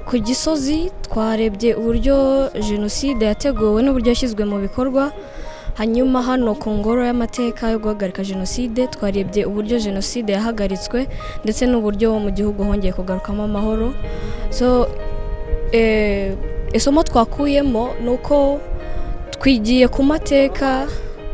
Ku Gisozi twarebye uburyo jenoside yateguwe n'uburyo yashyizwe mu bikorwa. Hanyuma hano ku ngoro y'amateka yo guhagarika jenoside twarebye uburyo jenoside yahagaritswe ndetse n'uburyo mu gihugu hongeye kugarukamo amahoro. So isomo twakuyemo ni uko twigiye ku mateka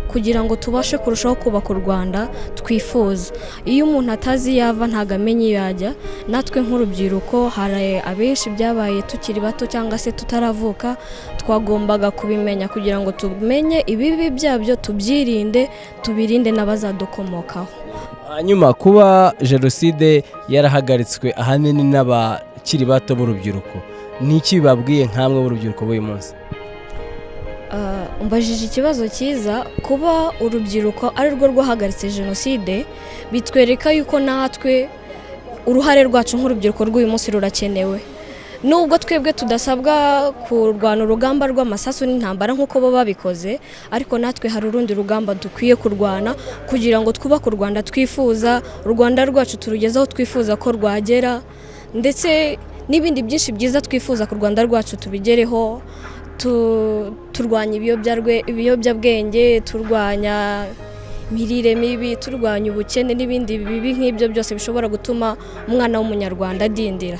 kugira ngo tubashe kurushaho kubaka u Rwanda twifuza. Iyo umuntu atazi iyo ava, ntabwo amenya iyo yajya. Natwe nk'urubyiruko, hari abenshi byabaye tukiri bato cyangwa se tutaravuka, twagombaga kubimenya kugira ngo tumenye ibibi byabyo, tubyirinde, tubirinde n'abazadukomokaho. Hanyuma kuba jenoside yarahagaritswe ahanini n'abakiri bato b'urubyiruko, ni iki bibabwiye nk'amwe b'urubyiruko b'uyu munsi? Umbajije ikibazo cyiza. Kuba urubyiruko ari rwo rwahagaritse jenoside bitwereka yuko natwe uruhare rwacu nk'urubyiruko rw'uyu munsi rurakenewe, nubwo twebwe tudasabwa kurwana urugamba rw'amasasu n'intambara nk'uko bo babikoze, ariko natwe hari urundi rugamba dukwiye kurwana kugira ngo twubake u Rwanda twifuza, u Rwanda rwacu turugeze aho twifuza ko rwagera, ndetse n'ibindi byinshi byiza twifuza ku Rwanda rwacu tubigereho, turwanya ibiyobyabwenge, turwanya imirire mibi, turwanya ubukene n'ibindi bibi nk'ibyo byose bishobora gutuma umwana w'Umunyarwanda adindira.